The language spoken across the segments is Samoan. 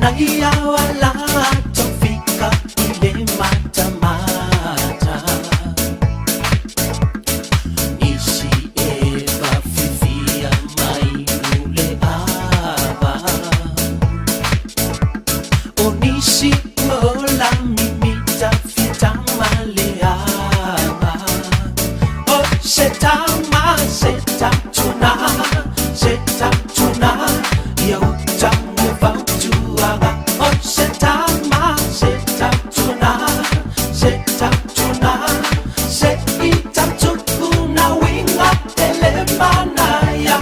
Nai awala tofika ile matamata Nisi e fafifia mai nule ava O nisi o la mimita fitama le ava O se tama se tuna se tuna ia uta me fautuaga O se tama se tuna se tuna se ita tuna winga ele manaya.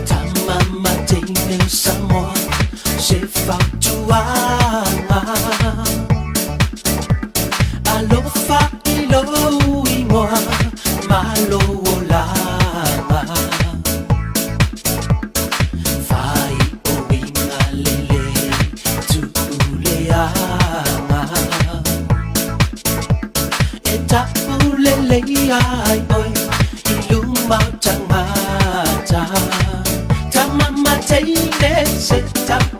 Tama mateine Samoa se fautuaga Alofa i lou igoa ma lou olaga Fai o uiga lelei tuuleaga E taʻulelei ai oe i luma o tagata Tama mateine se tau